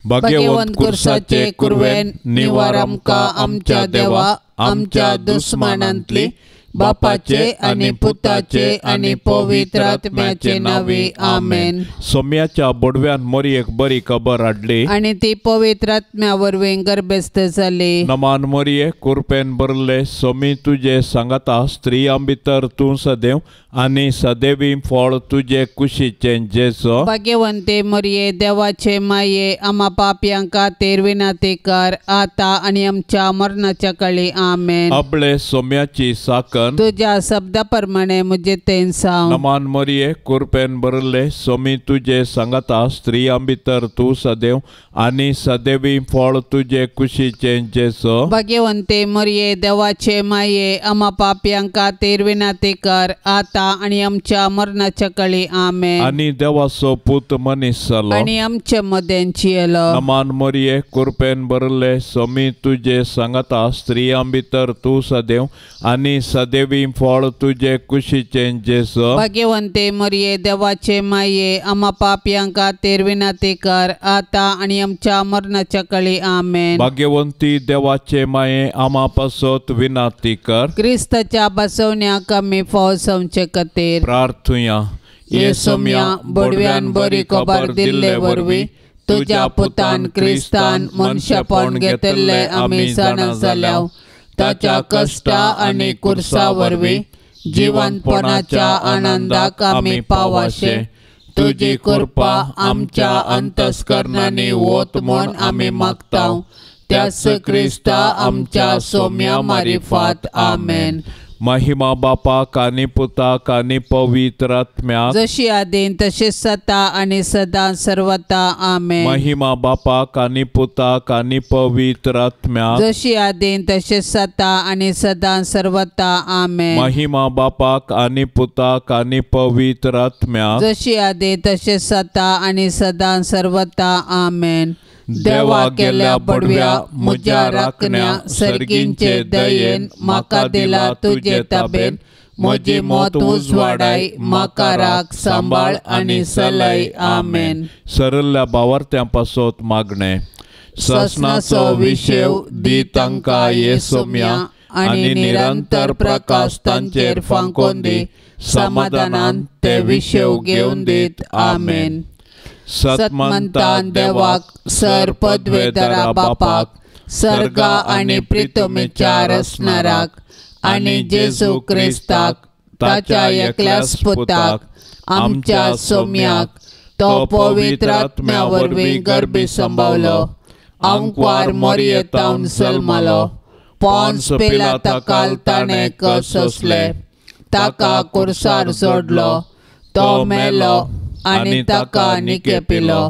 भाग्यवंत कुर्साचे कुरवेन निवार आमकां आमच्या देवा आमच्या दुस्मानांतली बापाचे आनी पुताचे आनी पवित्र आत्म्याचे नांवे आमेन. सोम्याच्या बोडव्यान मोरयेक बरी खबर हाडली आनी ती पवित्र आत्म्या वरवीं गर्भस्थ जाली. नमान मोरये कुरपेन भरले सोमी तुजे सांगाता स्त्रियां भितर तूं सदैव आनी सदैवी फळ तुजे कुशीचें जेजो. भाग्यवंते मोरये देवाचे माये आमा पापयां खातीर विनंती कर आतां आनी आमच्या मरणाच्या काळी आमेन. आपले सोम्याची साकन तुज्या शब्दा प्रमाणे म्हजे तें जावं. नमान मोरये कुरपेन भरले सोमी तुजे सांगाता स्त्रियां भितर तूं सदैव आनी सदैवी फळ तुजे कुशीचें जेजो. भाग्यवंते मोरये देवाचे माये आमा पापयां खातीर विनंती कर आतां आनी आमच्या मरणाच्या काळी आमेन. आनी देवाचो पूत मनीस जालो आनी आमचे मदें जियेलो. नमान मोरये कुरपेन भरले सोमी तुजे सांगाता स्त्रियां भितर तूं सदैव आनी सदैवी फळ तुजे कुशीचें जेजो. भाग्यवंते मोरये देवाचे माये आमा पापयां खातीर विनंती कर आतां आनी आमच्या मरणाच्या काळी आमेन. भाग्यवंती देवाचे माये आमा पासत विनंती कर. क्रिस्ताच्या बसवण्याक आमी फाव जावचे खातीर प्रार्थुया. ये सोम्या बोडव्यान बरी खबर दिल्ले वरवीं तुज्या पुतान क्रिस्तान मनशापण घेतिल्लें आमी जाणा जाल्या. ताच्या कश्टा आनी कुर्सा वरवीं जिवंतपणाच्या आनंदाक आमी पावाशे. तुजी कृपा आमच्या अंतस्करणांनी वत म्हूण आमी मागता. त्याच क्रिस्ता आमच्या सोम्या मारिफात आमेन. महिमा बापाक आनी पुताक आनी पवित्र आत्म्याक जशी आदीन तशीच सता आनी सदां सर्वता आमेन. महिमा बापाक आनी पुताक आनी पवित्र आत्म्याक जशी आदीन तशीच सता आनी सदां सर्वता आमेन. महिमा बापाक आनी पुताक आनी पवित्र आत्म्याक जशी आदीन तशीच सता आनी सदां सर्वता आमेन. देवा गेल्या बडव्या म्हज्या राखण्या सर्गींचे दयेन म्हाका दिला तुजे ताबेन म्हजी मत उजवाडाय म्हाका राख सांबाळ आनी सलय आमेन. सरल्या बावार्थ्यां पासत मागणें. ससनाचो विशेव दी तांकां ये सोम्या आनी निरंतर प्रकाश तांचेर फांकोन दी समाधानान ते विशेव घेवन दीत आमेन. सतमंतान देवाक सर पदवेदारा बापाक सर्गा आनी प्रितमेच्या रचणाराक आनी जेजू क्रिस्ताक ताच्या एकल्याच पुताक आमच्या सोम्याक तो पवित्र आत्म्या वरवीं गर्भी संभवलो आंकवार मोरयेतावन जल्मलो पॉन्स पिलाता ताणें कस सोंसले ताका कुर्सार जोडलो तो मेलो आनी ताका निकेपिलो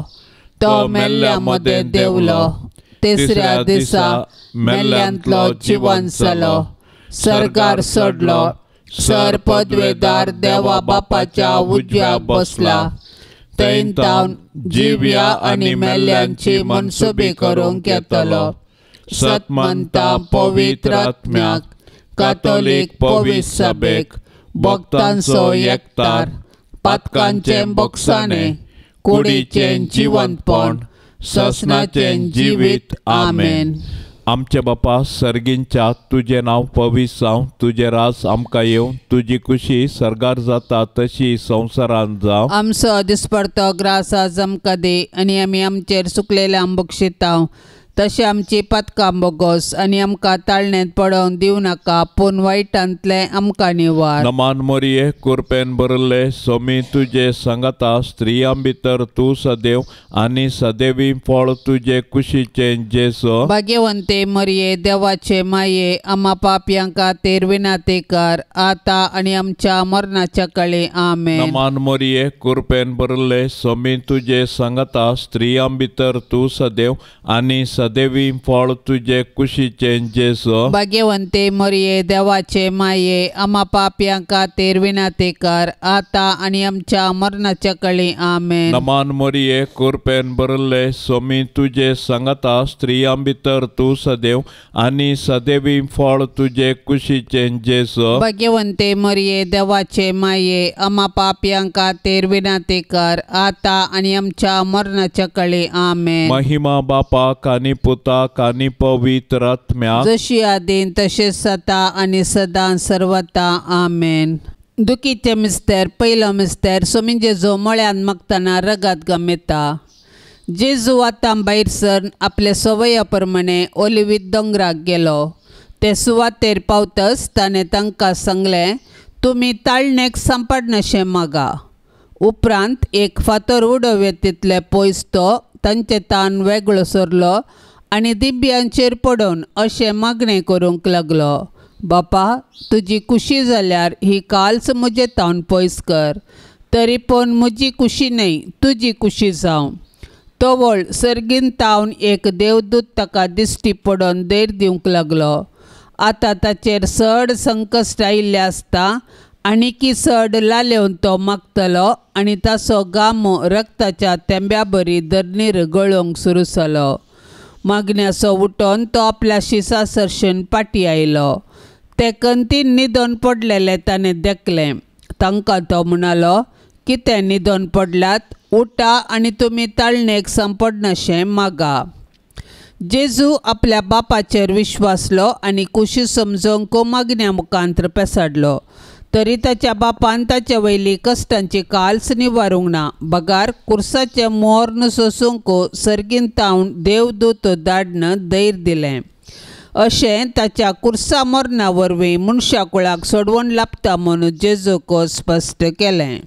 तो मेल्ल्या मदें देंवलो तिसऱ्या दिसा मेल्ल्यांतलो जिवन जालो सर्गार सोडलो सर पदवेदार देवा बापाच्या उजव्याक बसला थंय तावन जिव्या आनी मेल्ल्यांची मनसुबी करूंक येतलो. सतमंता पवित्र आत्म्याक कातोलीक पवित्र सभेक भक्तांचो एकतार पातकांचें बोगसाणें कुडीचें जिवंतपण ससनाचें जिवीत आमेन. आमचे बापा सर्गींच्या तुजें नांव पवित्र जावं तुजें राज आमकां येवं तुजी खुशी सर्गार जाता तशी संवसारांत जावं. आमचो दिसपडतो ग्रास आज आमकां दी आनी आमी आमचेर सुकलेल्या बक्षितांव तशें आमची पातकां बोगोस आनी आमकां ताळण्यांत पडोवन दिवं नाका पूण वायटांतलें आमकां निवार. नमान मोरये कुरपेन भरले सोमी तुजे सांगाता स्त्रियां भितर तूं सदैव आनी सदैवी फळ तुजे कुशीचें जेजो. भाग्यवंते मोरये देवाचे माये आमा पापयां खातीर विनंती कर आतां आनी आमच्या मरणाच्या काळी आमेन. नमान मोरये कुरपेन भरले सोमी तुजे सांगाता स्त्रियां भितर तूं सदैव आनी सदैवी फळ तुजे कुशीचें जेजू। भाग्यवंते मरिये देवाचे माये आमा पापयां खातीर विनंती कर आतां आनी आमच्या मरणाच्या कळी आमेन। नमान मरिये कृपेन भरिल्ले स्वामी तुजे सांगाता स्त्रियां भितर तूं सदैव आनी सदैवी फळ तुजे कुशीचें जेजू। भाग्यवंते मरिये देवाचे माये आमा पापयां खातीर विनंती कर आतां आनी आमच्या मरणाच्या कळी आमेन। महिमा बापाक आनी पुताक आनी पवित्र आत्म्याक जशी आदीन तशें सता आनी सदां सर्वता आमेन। दुखीचे मिस्तेर पयलो मिस्तेर स्वामी जेजू मळ्यान मागतना रगात गमेता। जेजू आतां भायर सरन आपले सवया प्रमाणे ओलिवीत दोंगराक गेलो। ते सुवातेर पावतच ताणें तांकां सांगलें तुमी ताळणेक सांपडनाशें मागा। उपरांत एक फातर उडोवये तितले पयस तो तांचे तान वेगळो सरलो आनी दिब्यांचेर पडून अशें मागणें करूंक लागलो, बापा तुजी खुशी जाल्यार ही काल्स म्हजे तावन पयस कर, तरी पूण म्हजी खुशी न्हय तुजी खुशी जावं। तवळ सर्गीन तावन एक देवदूत ताका दिश्टी पडून धैर्य दिवंक लागलो। आतां ताचेर चड संकश्ट आयिल्लें आसता आनीकी चड लालेवन तो मागतलो आनी ताचो गामो रक्ताच्या तेंब्या बरी धरणीर गळोवंक सुरू जालो। मागण्याचो उठोन तो आपल्या शिसा सरशेन पाटी आयलो। ते कंतीन न्हिदोन पडलेले ताणें देखलें। तांकां तो म्हणालो कितें न्हिदोन पडल्यात, उठा आनी तुमी ताळणेक सांपडनाशें मागा। जेजू आपल्या बापाचेर विश्वासलो आनी कुशी समजोवंक मागण्या मुखांत पेसाडलो। तरी ताच्या बापान ताचे वयली कश्टांची काल्स निवारूंक ना, बगार कुर्साचें मोर्न सोसूंक सर्गीन तावन देवदूत धाडन धैर्य दिलें। अशें ताच्या कुर्सा मरणा वरवीं मनशा कुळाक सोडवण लाभता म्हणून जेजूक स्पश्ट केलें।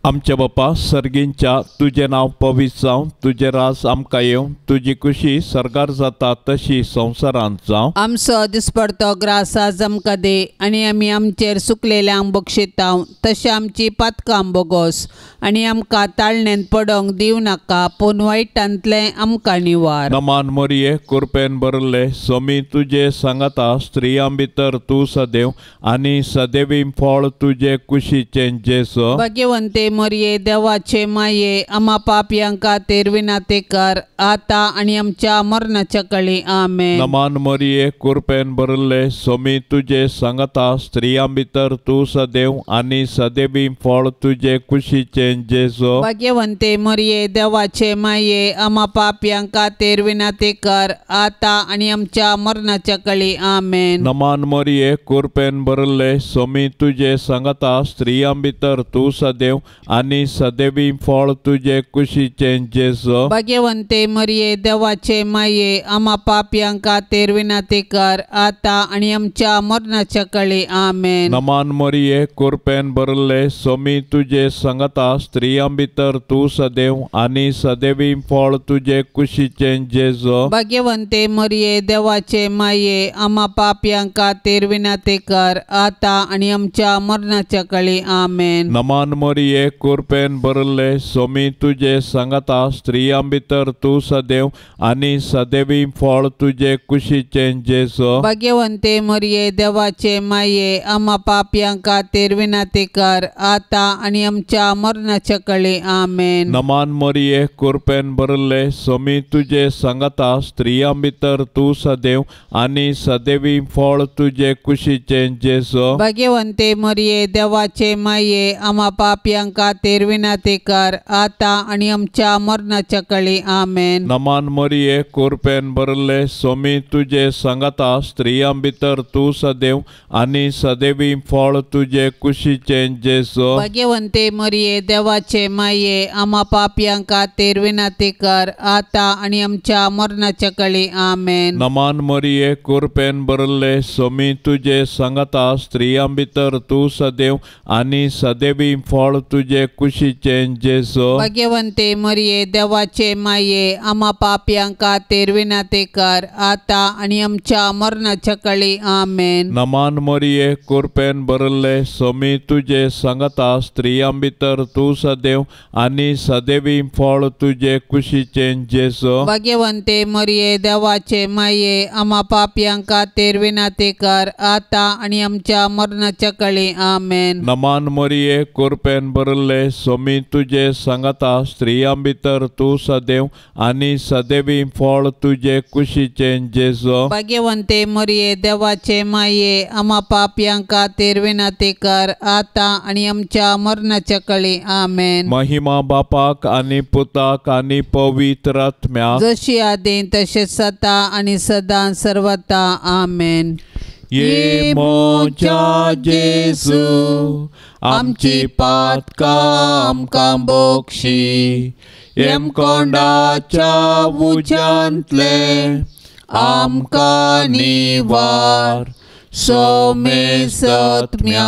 आमच्या बापा सर्गींच्या तुजें नांव पवित्र जावं, तुजें राज आमकां येवं, तुजी खुशी सर्गार जाता तशी संवसारांत जावं। आमचो दिसपडतो ग्रास आज आमकां दी आनी आमी आमचेर सुकलेल्यांक बक्षितांव तशें आमची पातकां बोगोस आनी आमकां ताळणेंत पडोवंक दिवं नाका पूण वायटांतलें आमकां निवार। नमान मरिये कृपेन भरिल्ले स्वामी तुजे सांगाता स्त्रियां भितर तूं सदैव आनी सदैवी फळ तुजे कुशीचें जेजू। भाग्यवंते मरिये देवाचे माये आमा पापयां खातीर विनंती कर आतां आनी आमच्या मरणाच्या कळी आमेन। नमान मरिये कृपेन भरिल्ले स्वामी तुजे सांगाता स्त्रियां भितर तूं सदैव आनी सदैवी फळ तुजे कुशीचें जेजू। भाग्यवंते मरिये देवाचे माये आमा पापयां खातीर विनंती कर आतां आनी आमच्या मरणाच्या कळी आमेन। नमान मरिये कृपेन भरिल्ले स्वामी तुजे सांगाता स्त्रियां भितर तूं सदैव आनी सदैवी फळ तुजे कुशीचें जेजू। भाग्यवंते मरिये देवाचे माये आमा पापयां खातीर विनंती कर आतां आनी आमच्या मरणाच्या कळी आमेन। नमान मरिये कृपेन भरिल्ले स्वामी तुजे सांगाता स्त्रियां भितर तूं सदैव आनी सदैवी फळ तुजे कुशीचें जेजू। भाग्यवंते मरिये देवाचे माये आमा पापयां खातीर विनंती कर आतां आनी आमच्या मरणाच्या कळी आमेन। नमान मरिये कृपेन भरिल्ले स्वामी तुजे सांगाता स्त्रियां भितर तूं सदैव आनी सदैवी फळ तुजे कुशीचें जेजू। भाग्यवंते मरिये देवाचे माये आमा पापयां खातीर विनंती कर आतां आनी आमच्या मरणाच्या कळी आमेन। नमान मरिये कृपेन भरिल्ले स्वामी तुजे सांगाता स्त्रियां भितर तूं सदैव आनी सदैवी फळ तुजे कुशीचें जेजू। भाग्यवंते मरिये देवाचे माये आमा पापयां खातीर विनंती कर आतां आनी आमच्या मरणाच्या कळी आमेन। नमान मरिये कृपेन भरिल्ले स्वामी तुजे सांगाता स्त्रियां भितर तूं सदैव आनी सदैवी फळ तुजे कुशीचें जेजू। भाग्यवंते मरिये देवाचे माये आमा पापयां खातीर विनंती कर आतां आनी आमच्या मरणाच्या कळी आमेन। नमान मरिये कृपेन भरिल्ले स्वामी तुजे सांगाता स्त्रियां भितर तूं सदैव आनी सदैवी फळ तुजे तुजे कुशीचें जेजू। भाग्यवंते मरिये देवाचे माये आमा पापयां खातीर विनंती कर आतां आनी आमच्या मरणाच्या काळी आमेन। नमान मरिये कृपेन भरिल्ले स्वामी तुजे सांगाता स्त्रियां भितर तूं सदैव आनी सदैवी फळ तुजे कुशीचें जेजू। भाग्यवंते मरिये देवाचे माये आमा पापयां खातीर विनंती कर आतां आनी आमच्या मरणाच्या काळी आमेन। नमान मरिये कृपेन भरिल्ले स्वामी तुजे सांगाता स्त्रियां भितर तूं सदैव आनी सदैवी फळ तुजे कुशीचें जेजू। भाग्यवंते मरिये देवाचे माये आमा पापयां खातीर विनंती कर आतां आनी आमच्या मरणाच्या काळी आमेन। महिमा बापाक आनी पुताक आनी पवित्र आत्म्याक जशी आदीं तशें सदा आनी सदां सर्वता आमेन। ये म्हज्या जेजू आमची पातकां आमकां बक्षी यमकोंडाच्या उज्यांतले आमकां निवार सोमेसत्म्या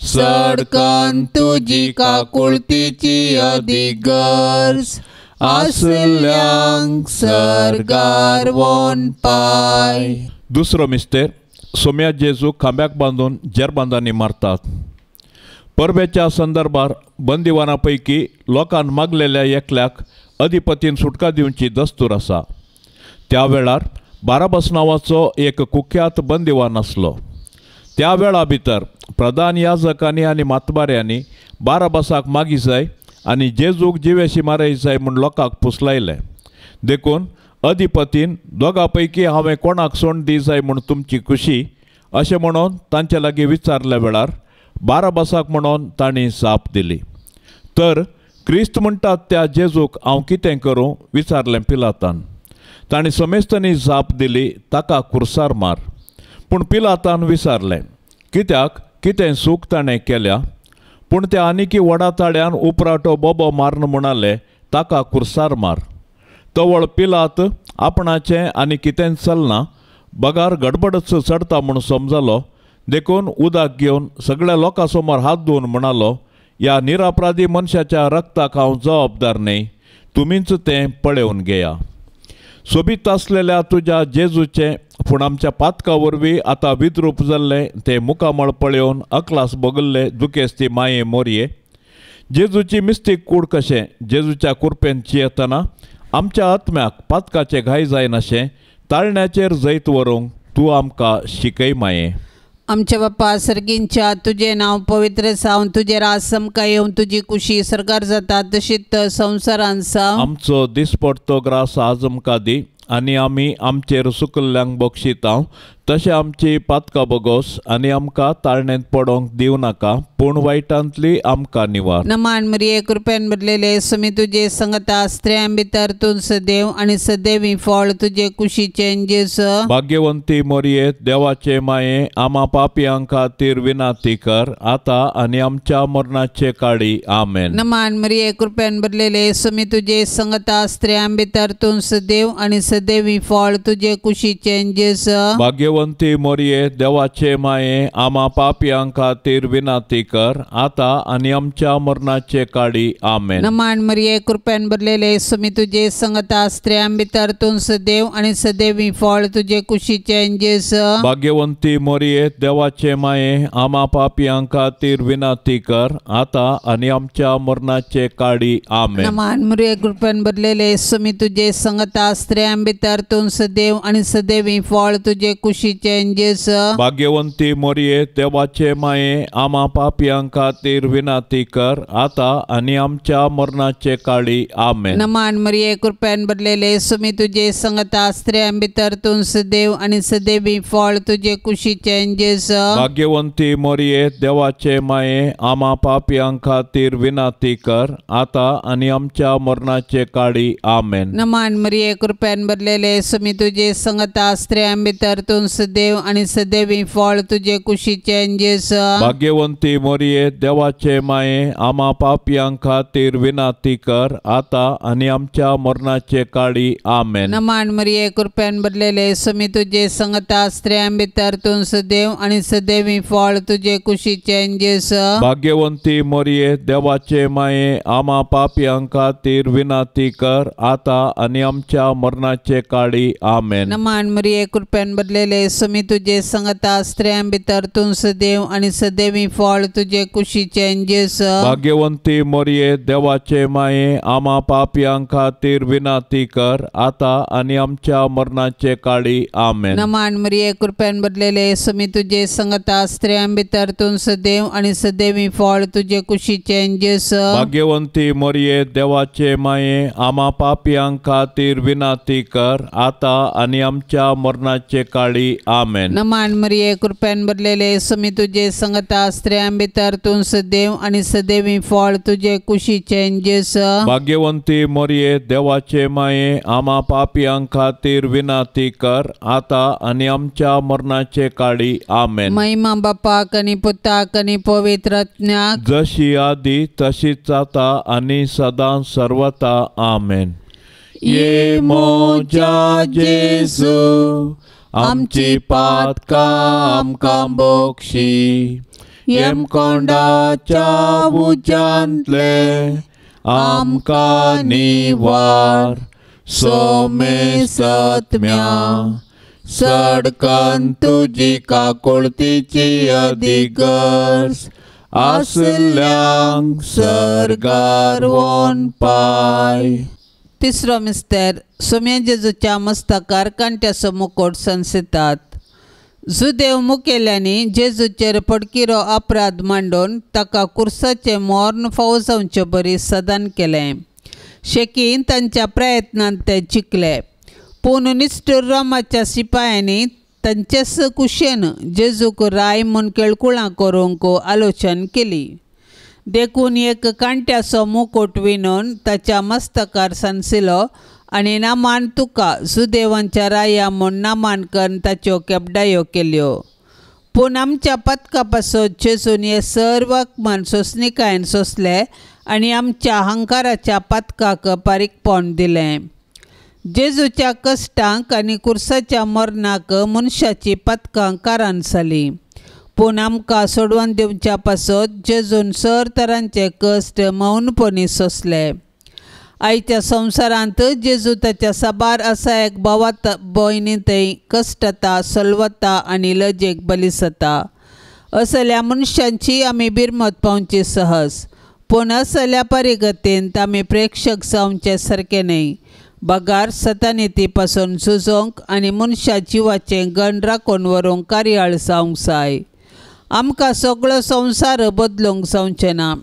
सडकन तुजी काकुळतीची अदीक गरज आसल्यांक सर्गार वोन पाय। दुसरो मिस्तेर सोम्या जेजू खांब्याक बांदून जेरबांदांनी मारतात। परबेच्या संदर्भार बंदिवाना पैकी लोकान मागलेल्या एकल्याक अधिपतीन सुटका दिवची दस्तूर आसा। त्या वेळार बाराबस नांवाचो एक कुख्यात बंदिवान आसलो। त्या वेळा भितर प्रधान याजकांनी आनी मातबाऱ्यांनी बाराबसाक मागी जाय आनी जेजूक जिवेशी मारय जाय म्हूण लोकांक पुसलायलें। देखून अधिपतीन दोगां पैकी हांवें कोणाक सोंड दी जाय म्हूण तुमची खुशी अशें म्हणून तांचे लागीं विचारल्या वेळार बाराबसाक म्हणून तांणी जाप दिली। तर क्रिस्त म्हणटात त्या जेजूक हांव कितें करूं विचारलें पिलातान। तांणी समेस्तांनी जाप दिली ताका कुर्सार मार। पूण पिलातान विचारलें कित्याक कितें सूख ताणें केल्या? पूण त्या आनीकी व्हडा ताळ्यान उपराटो बोबो मारून म्हणाले ताका कुर्सार मार। तवळ पिलात आपणाचें आनी कितेंच चलना बगार गडबडच चडता म्हूण समजलो। देखून उदक घेवन सगळ्या लोकां समोर हात धुवन म्हणालो ह्या निरापराधी मनशाच्या रक्ताक हांव जबाबदार न्हय, तुमीच तें पळोवन घेया। सोबीत आसलेल्या तुज्या जेजूचें पूण आमच्या पातका वरवीं आतां विद्रूप जाल्लें तें मुखामळ पळोवन अकलास भोगल्ले दुखेस्ती माये मोरये जेजूची मिस्तीक कूड कशें जेजूच्या कुरपेन चियेतना आमच्या आत्म्याक पातकाचे घाय जायनाशें ताळण्याचेर जैत व्हरूंक तूं आमकां शिकय माये। आमच्या बापा सर्गींच्या तुजें नांव पवित्र जावन तुजें राज समकां येवन तुजी कुशी सरकार जाता तशीच संवसारांत जावं। आमचो दिसपडतो ग्रास आज आमकां दी आनी आमी आमचेर सुकल्ल्यांक बक्षिता तशें आमची पातकां बोगोस आनी आमकां ताळणेंत पडोंक दिवं नाका पूण वायटांतली आमकां निवार। नमान मरिये कृपेन भरलेले स्वामी तुजे संगता स्त्रियां भितर तूं सदैव आनी सदैवी फळ तुजे कुशीचें जेजू। भाग्यवंती मरिये देवाचे माये आमा पापयां खातीर विनंती कर आतां आनी आमच्या मरणाचे काळी आमेन। नमान मरिये कृपेन भरलेले स्वामी तुजे संगता स्त्रियां भितर तूं सदैव आनी सदैवी फळ तुजे कुशीचें जेजू। भाग्यवंती मरिये देवाचे माये आमा पापयां खातीर विनंती कर आतां आनी आमच्या मरणाचे काळी आमेन। नमान मरिये कृपेन भरलेले स्वामी तुजे संगता स्त्रियां भितर तूं सदैव आनी सदैवी फळ तुजे कुशीचें जेजू। भाग्यवंती मरिये देवाचे माये आमा पापयां खातीर विनंती कर आतां आनी आमच्या मरणाचे काळी आमेन। नमान मरिये कृपेन भरलेले स्वामी तुजे संगता स्त्रियां भितर तूं सदैव आनी सदैवी फळ तुजे कुशीचें जेजू। भाग्यवंती मरिये देवाचे माये आमा पापयां खातीर विनंती कर आतां आनी आमच्या मरणाचे काळी आमेन। नमान मरिये कृपेन भरलेले स्वामी तुजे संगता स्त्रियां भितर तूं सदैव आनी सदैवी फळ तुजे कुशीचें जेजू। भाग्यवंती मरिये देवाचे माये आमा पापयां खातीर विनंती कर आतां आनी आमच्या मरणाचे काळी आमेन। नमान मरिये कृपेन भरलेले सुमी तुजे संगता स्त्रियां भितर तूं सदैव आनी सदैवी फळ तुजे कुशीचें जेजू। भाग्यवंती मोरये देवाचे माये आमा पापयां खातीर विनंती कर आता आनी आमच्या मरणाचे काळी आमेन। नमान मरिये कृपेन भरलेले सुमी तुजे संगता स्त्रियां भितर तूं सदैव आनी सदैवी फळ तुजे कुशीचें जेजू। भाग्यवंती मोरये देवाचे माये आमा पापयां खातीर विनंती कर आता आनी आमच्या मरणाचे काळी आमेन। नमान मरिये कृपेन भरलेले सुमी तुजे संगता स्त्रियां भितर तूं सदैव आनी सदैवी फळ तुजे कुशीचें जेजू। भाग्यवंती मोरये देवाचे माये आमा पापयां खातीर विनंती कर आता आनी आमच्या मरणाचे काळी आमेन। नमान मरिये कृपेन भरलेले सुमी तुजे संगता स्त्रियां भितर तूं सदैव आनी सदैवी फळ तुजे कुशीचें जेजू। भाग्यवंती मोरये देवाचे माये आमा पापयां खातीर विनंती कर आता आनी आमच्या मरणाचे काळी आमेन। नमान मरिये कृपेन भरलेले सुमी तुजे संगता स्त्रियां भितर तूं सदैव आनी सदैवी फळ तुजे कुशीचें जेजू। भाग्यवंती मोरये देवाचे माये आमा पापयां खातीर विनंती कर आता आनी आमच्या मरणाचे काळी आमेन। महिमा बापाक आनी पुताक आनी पवित्र आत्म्याक, जशी आदी तशीच आता आनी सदां सर्वता आमेन। ये मोजा जेजू आमची पातकां आमकां बोक्षी, यमकोंडाच्या उज्यांतले आमकां निवार, सोमे सत्म्या सडकन तुजी काकुळतीची अधिगर्ज आसल्यांक सर्गार वोन पाय। तिसरो मिस्तेर सोम्या जेजूच्या मस्तकार कांट्याचो मुकोट संसितात। जुदेव मुखेल्यांनी जेजूचेर पडकिरो अपराध मांडून ताका कुर्साचें मर्ण फावो जावचे बरी सदान केलें। शेकीन तांच्या प्रयत्नांत ते जिखले, पूण निश्ठूर रोमाच्या शिपायांनी तांचेच कुशेन जेजूक राय म्हूण केळकुळां करूंक आलोचन केली। देखून एक कांट्याचो मुकोट विणून ताच्या मस्तकार सांसिलो आनी नामान तुका सुदेवांच्या राया म्हूण नामान करून ताच्यो केपडायो केल्यो। पूण आमच्या पथका पासत जेजून हे सर्व अपमान सोंसणिकायेन सोंसले आनी आमच्या हंकाराच्या पथकाक पारीकपण दिलें। जेजूच्या कश्टांक आनी कुर्साच्या मरणाक मनशाची पथकां कारण जालीं, पूण आमकां सोडोवन दिवच्या पासत जेजून सर तरांचे कश्ट मौनपणी सोंसले। आयच्या संवसारांत जेजू ताच्या साबार असायक भावात भयणी थंय कश्टता, सलवता आनी लजेक बलिसता। असल्या मनशांची आमी बिरमत पावची सहज, पूण असल्या परिगतींत आमी प्रेक्षक जावचे सारकें न्हय, बगार सतानिती पासून झुजोंक आनी मनशा जिवाचें गण राखून व्हरूंक कार्याळ जावंक जाय। आमकां सगळो संवसार बदलूंक जावचें ना,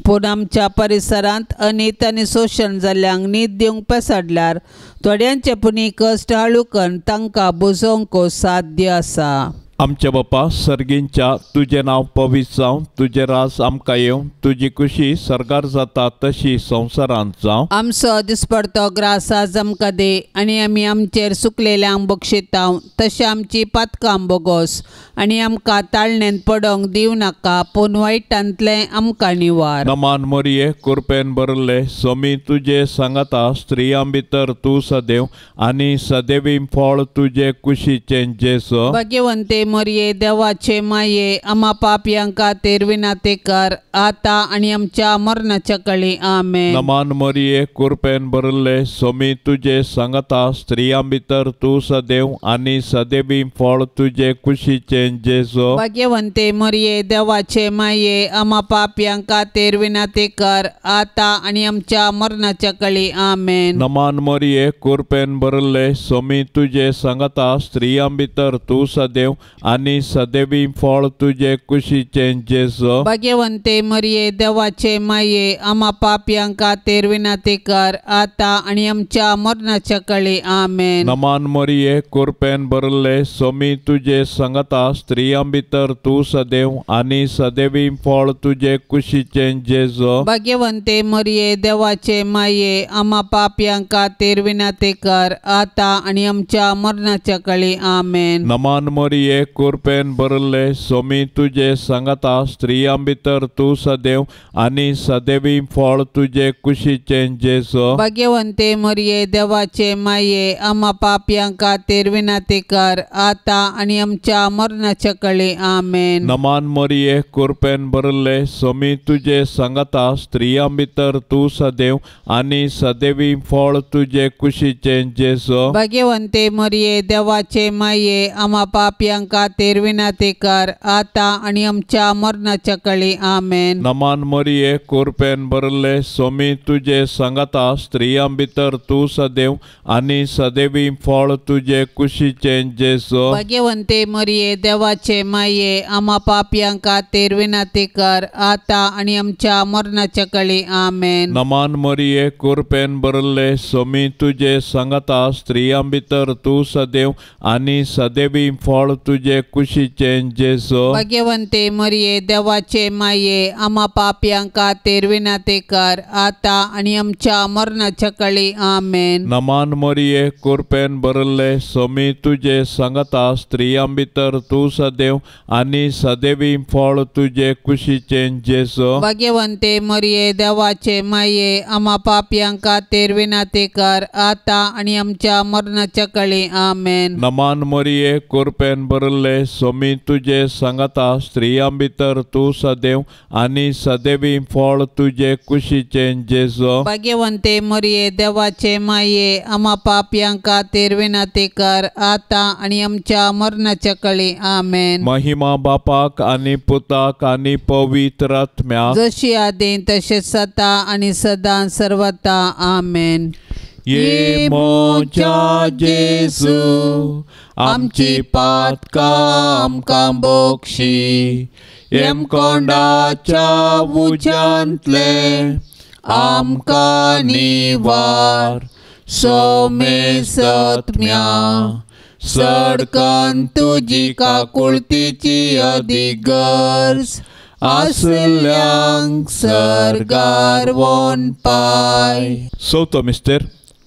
पूण आमच्या परिसरांत अनीत आनी शोशण जाल्ल्यांक नीत दिवंक पेसाडल्यार थोड्यांचे पुणी कश्ट हळू करून तांकां बुजोवंक साध्य आसा। आमच्या बापा सर्गींच्या तुजें नांव पवित्र जावं, तुजें राज आमकां येवं, तुजी खुशी सर्गार जाता तशी संवसारांत जावं। आमचो दिसपडतो ग्रास आज आमकां दी आनी आमी आमचेर सुकलेल्यांक बक्षितांव तशें आमची पातकां बोगोस आनी आमकां ताळणेंत पडोंक दिवं नाका, पूण वायटांतलें आमकां निवार। नमान मोरये कृपेन भरले सोमी तुजे सांगाता, स्त्रियां भितर तूं सदैव आनी सदैवी फळ तुजे कुशीचें जेजू। भाग्यवंते मरिये देवाचे माये आमा पापयां खातीर विनंती कर आता आनी आमच्या मरणाच्या कळी आमेन। नमान मरिये कृपेन भरले सोमी तुजे सांगाता, स्त्रियां भितर तूं सदैव आनी सदैवी फळ तुजे कुशीचें जेजू। भाग्यवंते मरिये देवाचे माये आमा पापयां खातीर विनंती कर आता आनी आमच्या मरणाच्या कळी आमेन। नमान मरिये कृपेन भरले सोमी तुजे सांगाता, स्त्रियां भितर तूं सदैव आनी सदैवी फळ तुजे कुशीचें जेजू। भाग्यवंते मरिये देवाचे माये आमा पापयां खातीर विनंती कर आतां आनी आमच्या मरणाच्या कळी आमेन। नमान मरिये कृपेन भरले स्वामी तुजे संगता स्त्रियां भितर तूं सदैव आनी सदैवी फळ तुजे कुशीचें जेजू। भाग्यवंते मरिये देवाचे माये आमा पापयां खातीर विनंती कर आतां आनी आमच्या मरणाच्या कळी आमेन। नमान मरिये कृपेन भरले स्वामी तुजे संगता स्त्रियां भितर तूं सदैव आनी सदैवी फळ तुजे कुशीचें जेजू। भाग्यवंते मरिये देवाचे माये आमा पापयां खातीर विनंती कर आतां आनी आमच्या मरणाच्या कळी आमेन। नमान मरिये कृपेन भरले स्वामी तुजे संगता स्त्रियां भितर तूं सदैव आनी सदैवी फळ तुजे कुशीचें जेजू। भाग्यवंते मरिये देवाचे माये आमा पापयां खातीर विनंती कर आतां आनी आमच्या मरणाच्या कळी आमेन। नमान मरिये कृपेन भरले स्वामी तुजे संगता स्त्रियां भितर तूं सदैव आनी सदैवी फळ तुजे कुशीचें जेजू। भाग्यवंते मरिये देवाचे माये आमा पापयां खातीर विनंती कर आतां आनी आमच्या मरणाच्या कळी आमेन। नमान मरिये कृपेन भरले स्वामी तुजे संगता स्त्रियां भितर तूं सदैव आनी सदैवी फळ तुजे कुशीचें जेजू। भाग्यवंते मरिये देवाचे माये आमा पापयां खातीर विनंती कर आतां आनी आमच्या मरणाच्या कळी आमेन। नमान मरिये कृपेन भरले स्वामी तुजे संगता स्त्रियां भितर तूं सदैव आनी सदैवी फळ तुजे कुशीचें जेजू। भाग्यवंते मरिये देवाचे माये आमा पापयां खातीर विनंती कर आतां आनी आमच्या मरणाच्या कळी आमेन। नमान मरिये कृपेन भरले स्वामी तुजे संगता स्त्रियां भितर तूं सदैव आनी सदैवी फळ तुजे कुशीचें जेजू। भाग्यवंते मरिये देवाचे माये आमा पापयां खातीर विनंती कर आतां आनी आमच्या मरणाच्या कळी आमेन। महिमा बापाक आनी पुताक आनी पवित्र आत्म्याक, जशी आदी तशें सदा आनी सदां सर्वता आमेन। ये मोच्या जेजू आमची पातकां आमकां बोक्षी, येमकोंडाच्या उज्यांतले आमकां निवार, सोमेसत्म्या सडकन तुजी काकुळतीची अदीक गरज आसल्यांक सर्गार वोन पाय। चवथो मिस्तेर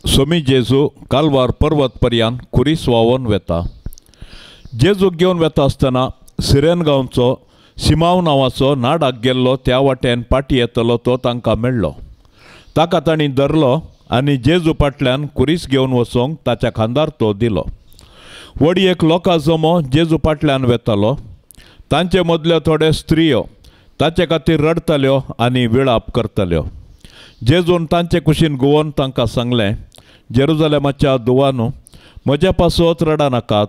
स्वामी जेजू कालवार पर्वत पर्यान खुरीस व्हांवोन वेता। जेजूक घेवन वेता आसतना सिरेन गांवचो सिमांव नांवाचो नाडाक गेल्लो त्या वाटेन पाटी येतलो तो तांकां मेळ्ळो। ताका तांणी धरलो आनी जेजू फाटल्यान खुरीस घेवन वचोंक ताच्या खांदार तो दिलो। व्हड एक लोकां जमो जेजू फाटल्यान वेतालो। तांचे मदल्यो थोड्यो स्त्रियो ताचे खातीर रडटाल्यो आनी विळाप करताल्यो। जेजून तांचे कुशीन घुंवोन तांकां सांगलें, जेरुजलेमाच्या दुवानू म्हज्या पासत रडा नाकात,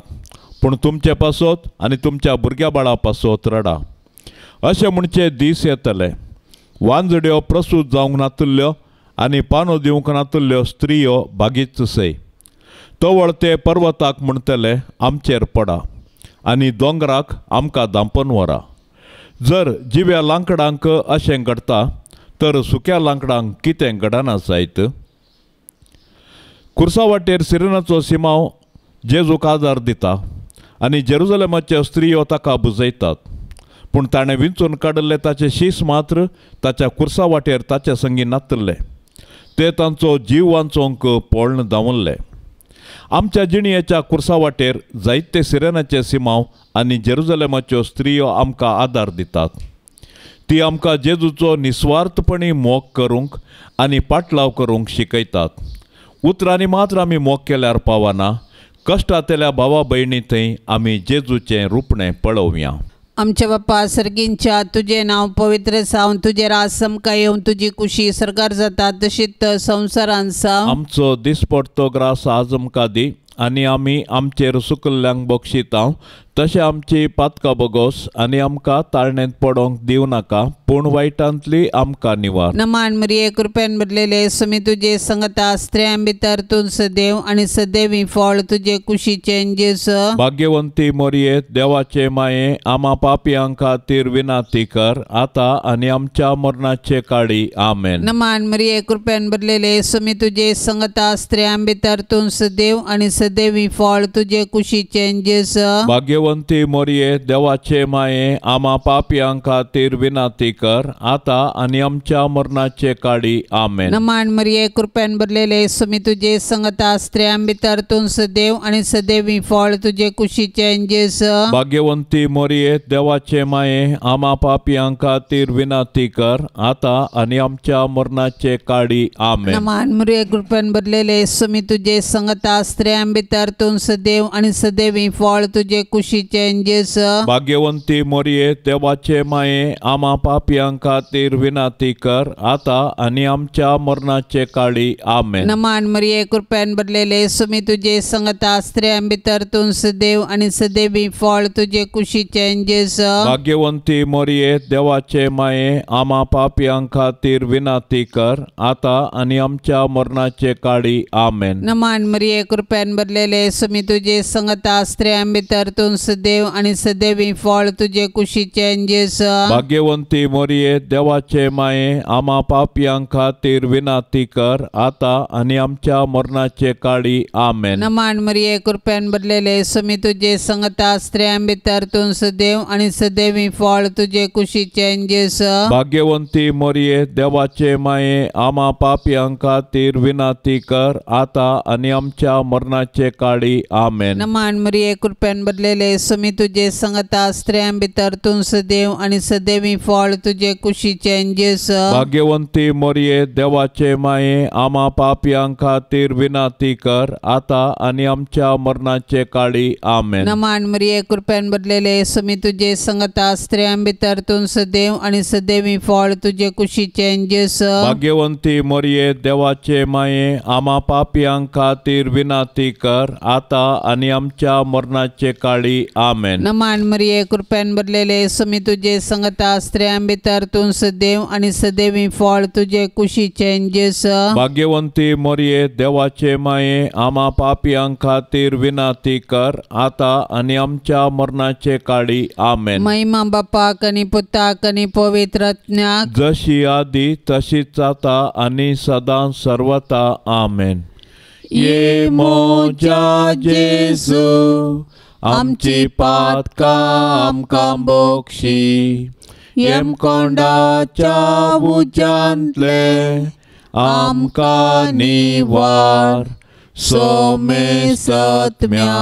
पूण तुमचे पासत आनी तुमच्या भुरग्या बाळा पासत रडा। अशें म्हणचे दीस येतले, वांजड्यो प्रसूत जावंक नातुल्ल्यो आनी पानो दिवंक नातुल्ल्यो स्त्रियो बागीच सय। तवळ ते पर्वताक म्हणटले आमचेर पडा आनी दोंगराक आमकां धांपून व्हरा। जर जिव्या लांकडांक अशें घडटा तर सुक्या लांकडांक कितें घडना जायत। खुर्सा वाटेर सिरेनाचो सिमांव जेजूक आदार दिता आनी जेरुजलेमाच्यो स्त्रियो ताका बुजयतात, पूण ताणें विंचून काडिल्ले ताचे शीस मात्र ताच्या खुर्सा वाटेर ताच्या संगी नातल्ले, ते तांचो जीव वांचोवंक पळून धांवल्ले। आमच्या जिणयेच्या खुर्सा वाटेर जायते सिरेनाचे सिमांव आनी जेरुजलेमाच्यो स्त्रियो आमकां आदार दितात। ती आमकां जेजूचो निस्वार्थपणी मोग करूंक आनी पाटलाव करूंक शिकयतात। उतरांनी मात्र आमी मोग केल्यार पावना, कश्टांतल्या भावा भयणी थंय आमी जेजूचें रुपणें पळोवया। आमच्या बापा सर्गींच्या तुजें नांव पवित्र जावं, तुजें राज समकां येवन, तुजी कुशी सरकार जाता तशीच संवसारांत जावं। आमचो दिसपडतो ग्रास आज आमकां दी आनी आमी आमचेर सुकल्ल्यांक बक्षिता तशें आमची पातकां बोगोस आनी आमकां ताळणेंत पडोंक दिवं नाका पूण वायटांतली आमकां निवार. नमान मरिये कृपेन भरलेले स्वामी तुजे संगता स्त्रियां भितर तूं सदैव आनी सदैवी फळ तुजे कुशीचें जेजू. भाग्यवंती मोरये देवाचे माये आमा पापयां खातीर विनाती कर आतां आनी आमच्या मरणाचे काळी. आमेन. नमान मरिये कृपेन भरलेले स्वामी तुजे संगता स्त्रियां भितर तूं सदैव आनी सदैवी फळ तुजे कुशीचें जेजू. भाग्यवंती मोरये देवाचे माये आमा पापयां खातीर विनाती कर आतां आनी आमच्या मरणाचे काळी. आमेन. नमान मरिये कृपेन भरलेले स्वामी तुजे संगता स्त्रियां भितर तूं सदैव आनी सदैवी फळ तुजे कुशीचें जेजू. भाग्यवंती मोरये देवाचे माये आमा पापयां खातीर विनाती कर आतां आनी आमच्या मरणाचे काळी. आमेन. नमान मरिये कृपेन भरलेले स्वामी तुजे संगता स्त्रियां भितर तूं सदैव आनी सदैवी फळ तुजे कुशीचें जेजू. भाग्यवंती मोरये देवाचे माये आमा पापयां खातीर विनाती कर आतां आनी आमच्या मरणाचे काळी. आमेन. नमान मरिये कृपेन भरलेले स्वामी तुजे संगता स्त्रियां भितर तूं सदैव आनी सदैवी फळ तुजे कुशीचें जेजू. भाग्यवंती मोरये देवाचे माये आमा पापयां खातीर विनाती कर आतां आनी आमच्या मरणाचे काळी. आमेन. नमान मरिये कृपेन भरलेले स्वामी तुजे संगता स्त्रियां भितर तूं सदैव आनी सदैवी फळ तुजे कुशीचें जेजू. भाग्यवंती मोरये देवाचे माये आमा पापयां खातीर विनाती कर आतां आनी आमच्या मरणाचे काळी. आमेन. नमान मरिये कृपेन भरलेले स्वामी तुजे संगता स्त्रियां भितर तूं सदैव आनी सदैवी फळ तुजे कुशीचें जेजू. भाग्यवंती मोरये देवाचे माये आमा पापयां खातीर विनाती कर आतां आनी आमच्या मरणाचे काळी. आमेन. नमान मरिये कृपेन भरलेले स्वामी तुजे संगता स्त्रियां भितर तूं सदैव आनी सदैवी फळ तुजे कुशीचें जेजू. भाग्यवंती मोरये देवाचे माये आमा पापयां खातीर विनाती कर आतां आनी आमच्या मरणाचे काळी. आमेन. नमान मरिये कृपेन भरलेले स्वामी तुजे संगता स्त्रियां भितर तूं सदैव आनी सदैवी फळ तुजे कुशीचें जेजू. भाग्यवंती मोरये देवाचे माये आमा पापयां खातीर विनाती कर आतां आनी आमच्या मरणाचे काळी. आमेन. नमान मरिये कृपेन भरलेले स्वामी तुजे संगता स्त्रियां भितर तूं सदैव आनी सदैवी फळ तुजे कुशीचें जेजू. भाग्यवंती मोरये देवाचे माये आमा पापयां खातीर विनाती कर आतां आनी आमच्या मरणाचे काळी. आमेन. महिमा बापाक आनी पुताक आनी पवित्र आत्म्याक, जशी आदी तशीच आतां आनी सदां सर्वता. आमेन. ये मोजा जेजू आमची पातकां आमकां बोक्षी येमकोंडाच्या उज्यांतले आमकां निवार सोमेसत्म्या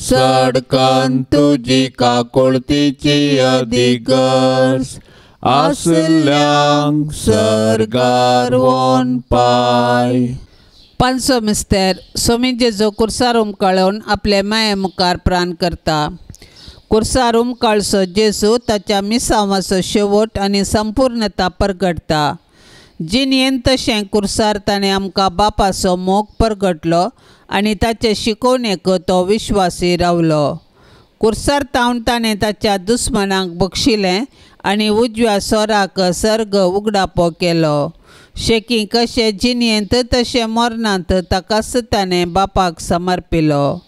सडकन तुजी काकुळतीची अधिगर्ज आसल्यांक सर्गार वोन पाय. पांचसो मिस्तेर स्वामी जेजू कुर्सार उमकाळून आपले माये मुखार प्राण करता. कुर्सार उमकाळसो जेजू ताच्या मिसांवाचो शेवट आनी संपूर्णता परगटता. जिणेन तशें कुर्सार ताणें आमकां बापाचो मोग परगटलो आनी ताचे शिकोवणेक तो विश्वासी रावलो. कुर्सार तावन ताणें ताच्या दुस्मनाक बक्षिलें आनी उजव्या सोराक सर्ग उगडापो केलो. शेकी कशें जिणेंत तशें मरणांत ताकाच ताणें बापाक समर्पिलो.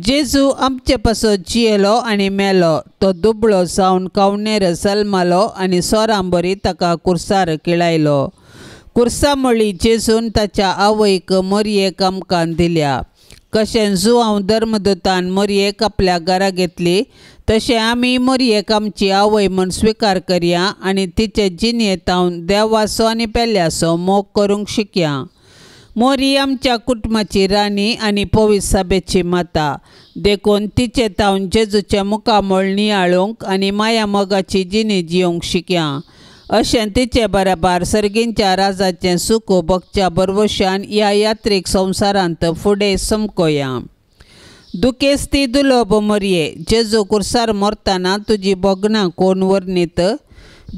जेजू आमचे पासत जियेलो आनी मेलो. तो दुबळो जावन कावणेर जल्मालो आनी सोरांबरी ताका कुर्सार किळायलो. कुर्सा म्हळी जेजून ताच्या आवयक मोरयेक आमकां दिल्या. कशें जुआंव धर्मदूतान मोरयेक आपल्या घरा घेतली तशें आमी मोरयेक आमची आवय म्हूण स्विकार करया आनी तिचे जिणेंत देवाचो आनी पेल्याचो मोग करूंक शिकया. मोरी आमच्या कुटुंबाची राणी आनी पवित्र सभेची माता देखून तिचे तावन जेजूचें मुखामळ नियाळूंक आनी माया मोगाची जिणी जियोंक शिकया. अशें तिचे बराबर सर्गींच्या राजाचें सुख भोगच्या भरवशान ह्या यात्रीक संवसारांत फुडें समकोया. दुखेस्ती दुलोब मोरये जेजू कुर्सार मरतना तुजी भोगणां कोण वर्णीत.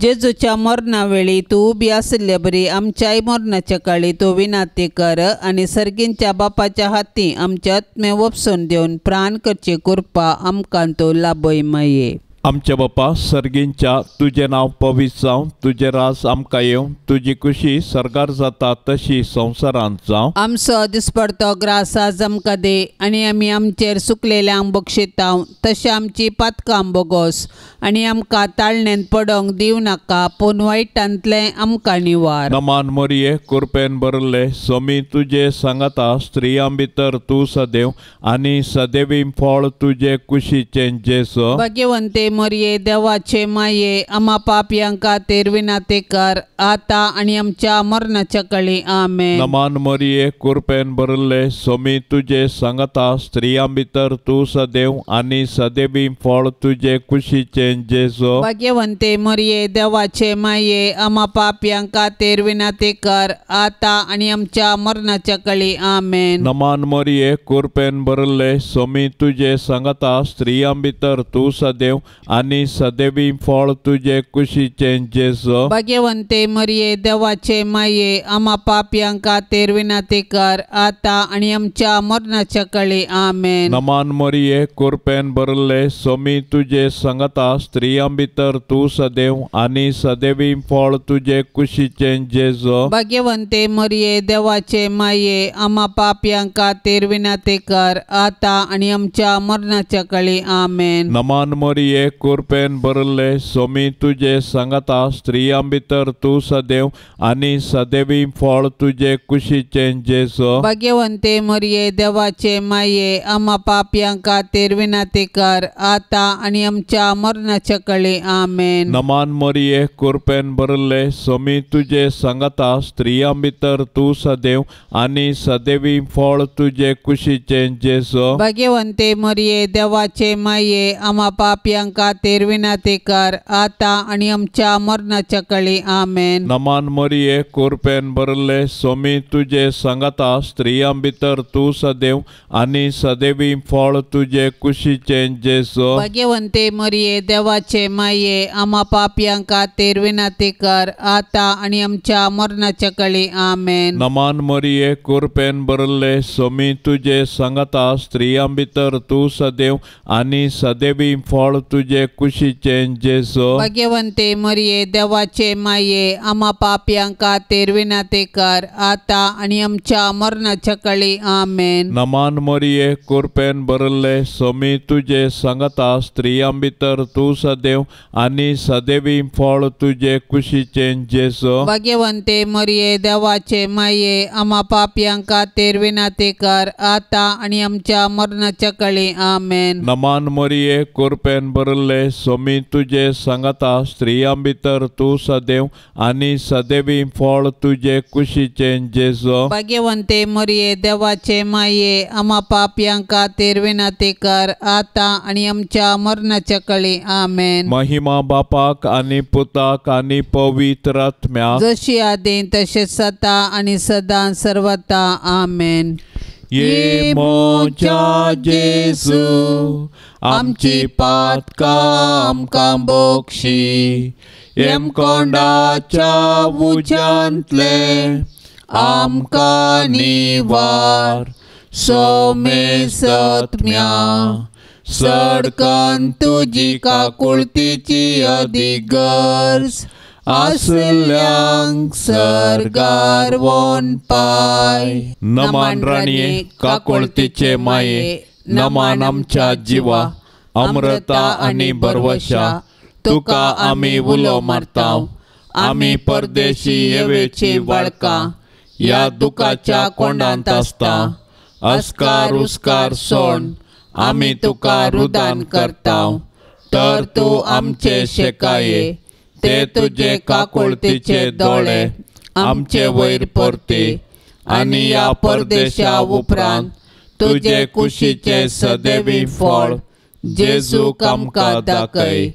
जेजूच्या मरणा वेळी तूं उबी आशिल्ले बरी आमच्याय मरणाच्या काळी तूं विनाती कर आनी सर्गींच्या बापाच्या हाती आमच्या आत्मे वपसून दिवन प्राण करची कृपा आमकां तूं लाभय माये. आमच्या बापा सर्गींच्या तुजें नांव पवित्र जावं, तुजें राज आमकां येवं, तुजी खुशी सर्गार जाता तशी संवसारांत जावं. आमचो दिसपडतो ग्रास आज आमकां दी आनी आमी आमचेर सुकलेल्यांक बक्षितांव तशें आमची पातकां बोगोस आनी आमकां ताळण्यांत पडोंक दिवं नाका पूण वायटांतलें आमकां निवार. नमान मोरये कृपेन भरले स्वामी तुजे सांगाता, स्त्रियां भितर तूं सदैव आनी सदैवी फळ तुजे कुशीचें जेजू. भाग्यवंते मरये देवाचे माये आमा पापयां खातीर विनाती कर आतां आनी आमच्या मरणाच्या काळी. आमेन. नमान मरये कृपेन भरले स्वामी तुजे सांगाता, स्त्रियां भितर तूं सदैव आनी सदैवी फळ तुजे कुशीचें जेजू. भाग्यवंते मरये देवाचे माये आमा पापयां खातीर विनाती कर आतां आनी आमच्या मरणाच्या काळी. आमेन. नमान मरये कृपेन भरले स्वामी तुजे सांगाता, स्त्रियां भितर तूं सदैव आनी सदैवी फळ तुजे कुशीचें जेजू. भाग्यवंते मरये देवाचे माये आमा पापयां खातीर विनाती कर आतां आनी आमच्या मरणाच्या काळी. आमेन. नमान मरये कृपेन भरले स्वामी तुजे सांगाता, स्त्रियां भितर तूं सदैव आनी सदैवी फळ तुजे कुशीचें जेजू. भाग्यवंते मरये देवाचे माये आमा पापयां खातीर विनाती कर आतां आनी आमच्या मरणाच्या काळी. आमेन. नमान मरये कृपेन भरले स्वामी तुजे सांगाता, स्त्रियां भितर तूं सदैव आनी सदैवी फळ तुजे कुशीचें जेजू. भाग्यवंते मरये देवाचे माये आमा पापयां खातीर विनाती कर आतां आनी आमच्या मरणाच्या काळी. आमेन. नमान मरये कृपेन भरले स्वामी तुजे सांगाता, स्त्रियां भितर तूं सदैव आनी सदैवी फळ तुजे कुशीचें जेजू. भाग्यवंते मरये देवाचे माये आमा पापयां खातीर विनाती कर आतां आनी आमच्या मरणाच्या काळी. आमेन. नमान मरये कृपेन भरले स्वामी तुजे सांगाता, स्त्रियां भितर तूं सदैव आनी सदैवी फळ तुजे कुशीचें जेजू. भाग्यवंते मरये देवाचे माये आमा पापयां खातीर विनाती कर आतां आनी आमच्या मरणाच्या काळी. आमेन. नमान मरये कृपेन भरले स्वामी तुजे सांगाता, स्त्रियां भितर तूं सदैव आनी सदैवी फळ तुजे कुशीचें जेजू. भाग्यवंते मरये देवाचे माये आमा पापयां खातीर विनाती कर आतां आनी आमच्या मरणाच्या काळी. आमेन. नमान मरये कृपेन भरले स्वामी तुजे सांगाता, स्त्रियां भितर तूं सदैव आनी सदैवी फळ तुजे कुशीचें जेजू. भाग्यवंते मरये देवाचे माये आमा पापयां खातीर विनाती कर आतां आनी आमच्या मरणाच्या काळी. आमेन. नमान मरये कृपेन भरले स्वामी तुजे सांगाता, स्त्रियां भितर तूं सदैव आनी सदैवी फळ तुजे कुशीचें जेजू. भाग्यवंते मरये देवाचे माये आमा पापयां खातीर विनाती कर आतां आनी आमच्या मरणाच्या काळी. आमेन. महिमा बापाक आनी पुताक आनी पवित्र आत्म्याक, जशी आदीं तशें सदा आनी सदां सर्वता. आमेन. ये म्हज्या जेजू आमची पातकां आमकां बोक्षी, यमकोंडाच्या उज्यांतले आमकां निवार, सोमेसत्म्या सडकन तुजी काकुळतीची अदीक गरज आसल्यांक सर्गार वोन पाय. नमान राणये काकुळतीचे माये, नमान आमच्या जिवा अमृता आनी भरवशा, तुका आमी उलो मारता. आमी परदेशी येवेची वळकां ह्या दुखाच्या कोंडांत आसता. अस्कार उस्कार सोण आमी तुका रुदान करता, तर तूं आमचे शेकाये ते तुजे काकुळतीचे दोळे आमचे वयर परती आनी ह्या परदेशा उपरांत तुजे कुशीचे सदैवी फळ जेजूक आमकां दाखय.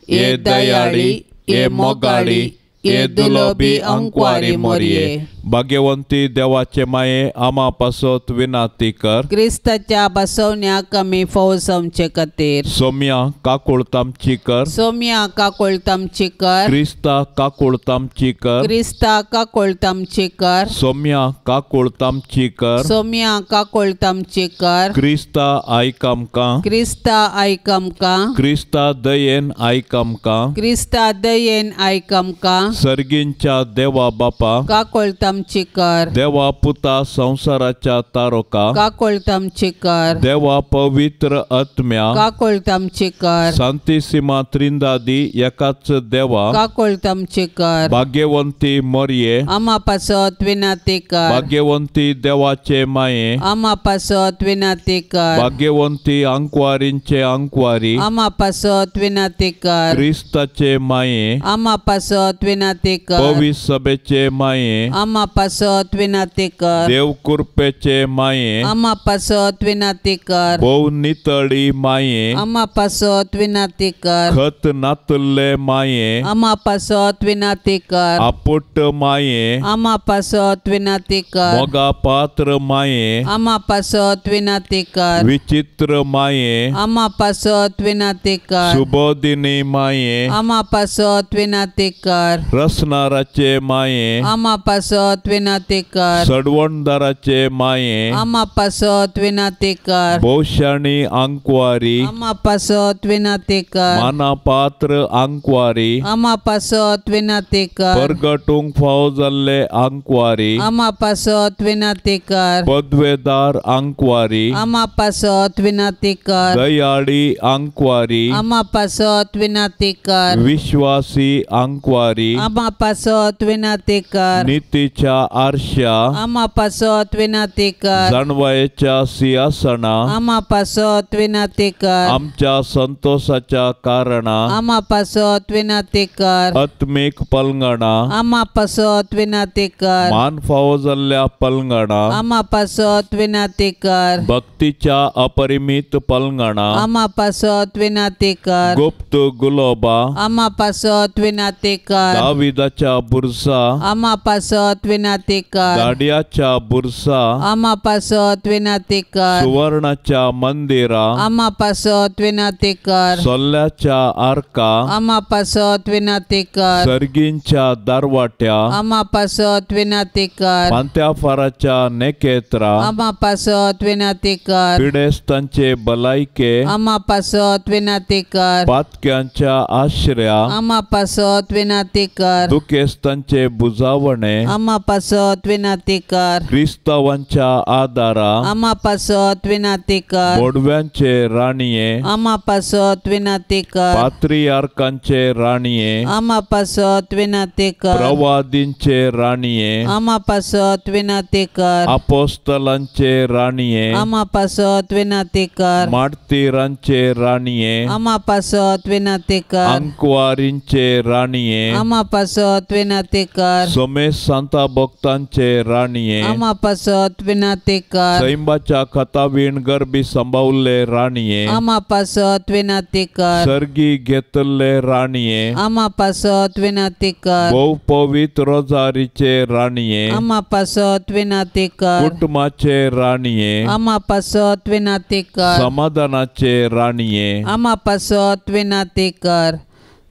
हे दयाळी, हे मोगाळी, हे दुलोबी अंकवारी मोरये, भाग्यवंती देवाचे माये आमा पासत विनाती कर. क्रिस्ताच्या बसवण्याक आमी फौज आमचे खातीर. सोम्या काकुळट आमची कर. सोम्या काकुळट आमची कर. क्रिस्ता काकुळट आमची कर. क्रिस्ता काकुळट आमची कर. सोम्या काकुळट आमची कर. सोम्या काकुळट आमची कर. क्रिस्ता आयक आमकां. क्रिस्ता आयक आमकां. क्रिस्ता दयेन आयक आमकां. क्रिस्ता दयेन आयक आमकां. सर्गींच्या देवा बापा काकुळट आमची कर. देवा पुता संवसाराच्या तारोका काकुळट आमची कर. देवा पवित्र आत्म्या काकुळट आमची कर. सांतिसिमा त्रिंदादी एकाच देवा काकुळट आमची कर. भाग्यवंती मोरये आमा पासत विनाती कर. भाग्यवंती देवाचे माये आमा पासत विनाती कर. भाग्यवंती आंकवारींचे आंकवारी आमा पासत विनाती कर. क्रिस्ताचे माये आमा पासत विनाती कर. पवित्र सभेचे माये आमा पासत विनाती कर. देव कृपेचे माये आमा पासत विनाती कर. भोव नितळी माये आमा पासत विनाती कर. खत नातुल्ले माये आमा पासत विनाती कर. आपुट माये आमा पासत विनाती कर. मोगा पात्र माये आमा पासत विनाती कर. विचित्र माये आमा पासत विनाती कर. सुबोधिनी माये आमा पासत विनाती कर. रसनाराचे माये आमा पासत विनाती कर. सडवणदाराचे माये आमा पासत विनाती कर. भोवशाणी आंकवारी आमा पासत विनाती कर. माना पात्र आंकवारी आमा पासत विनाती कर. परगटूंक फावो जाल्ले आंकवारी आमा पासत विनाती कर. पदवेदार आंकवारी आमा पासत विनाती कर. दयाळी आंकवारी आमा पासत विनाती कर. विश्वासी आंकवारी आमा पासत विनाती कर. नितीच्या आरश्या आमा पासत विनाती कर. जाणवायेच्या सिंहासना आमा पासत विनाती कर. आमच्या संतोषाच्या कारणा आमा पासत विनाती कर. आत्मीक पलंगणा आमा पासत विनाती कर. मान फावो जाल्ल्या पलंगणा आमा पासत विनाती कर. भक्तीच्या अपरिमित पलंगणा आमा पासत विनाती कर. गुप्त गुलोबा आमा पासत विनाती कर. दाविदाच्या बुरसा आमा पासत विनाती कर. दाडियाच्या बुरसा आमा पासत विनाती कर. सुवर्णाच्या मंदिरा आमा पासत विनाती कर. सोल्ल्याच्या आर्का आमा पासत विनाती कर. सर्गींच्या दारवाट्या आमा पासत विनाती कर. पांत्याफाराच्या नेकेत्रा आमा पासत विनाती कर. पिडेस्तांचे भलायके आमा पासत विनाती कर. पातक्यांच्या आश्रया आमा पासत विनाती कर. दुखेस्तांचे बुजावणे आमा पासत विनाती कर. क्रिस्तावांच्या आदारा आमा पासत विनाती कर. बोडव्यांचे राणये आमा पासत विनाती कर. पात्रियार्कांचे राणये आमा पासत विनाती कर. प्रवादींचे राणये आमा पासत विनाती कर. अपोस्तलांचे राणये आमा पासत विनाती कर. मार्तीरांचे राणये आमा पासत विनाती कर. आंकवारींचे राणये आमा पासत विनाती कर. सोमेश सांता भक्तांचे राणये आमा पासत विनाती कर. सैंबाच्या खतावीण गर्भी सांबावल्ले राणये आमा पासत विनाती कर. सर्गी घेतल्ले राणये आमा पासत विनाती कर. भोव पवित्र रोजारीचे राणये आमा पासत विनाती कर. कुटुंबाचे राणये आमा पासत विनाती कर. समाधानाचे राणये आमा पासत विनाती कर.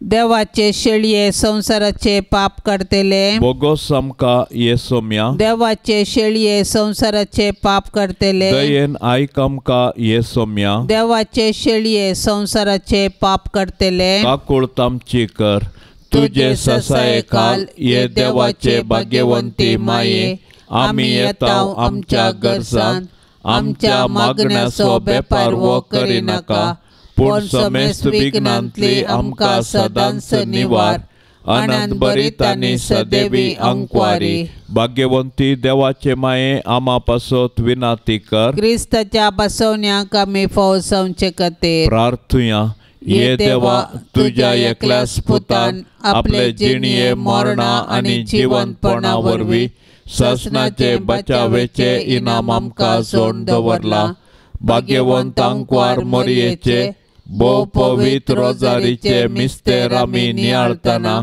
देवाचे शेळये संसाराचे पाप करतले बोगोस आमकां ये सोम्या. देवाचे शेळये संसाराचे पाप करतले दयेन आयक आमकां ये सोम्या. देवाचे शेळये संसाराचे पाप करतले काकुळट आमची कर. तुजे ससाये खाल ये देवाचे भाग्यवंती माये आमी येता आमच्या गरजान आमच्या मागण्याचो बेपारवो करिनाका पूण समेस्त विघ्नांतली आमकां सदांच निवार. आनंद भरीत आनी सदैवी अंकवारी भाग्यवंती देवाचे माये आमा पासत विनाती कर. क्रिस्ताच्या बसवण्याक आमी फौज जावचे खातीर प्रार्थुया. ये देवा तुज्या एकल्याच पुतान आपले जिणये मरणा आनी जिवंतपणा वरवीं सासणाचे बचावेचे इनाम आमकां जोडून दवरला. भाग्यवंत आंकवार मोरयेचे भोव पवित्र रोजारीचे मिस्तेर आमी नियाळतना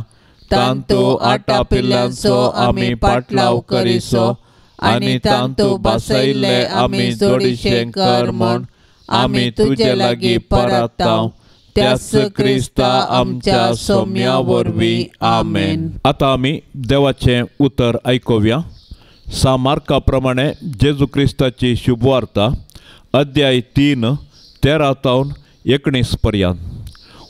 तांतू आटापिल्ल्यांचो आमी पाटलाव करिसो आनी तांतू बसयल्ले आमी जोडीशें कर म्हूण आमी तुजे लागीं परताव त्याच क्रिस्ता आमच्या सोम्या वरवीं आमेन. आतां आमी देवाचें उतर आयकुया. सा मार्का प्रमाणे जेजू क्रिस्ताची शुभवार्ता अध्याय 3 13 तावन 19 पर्यंत.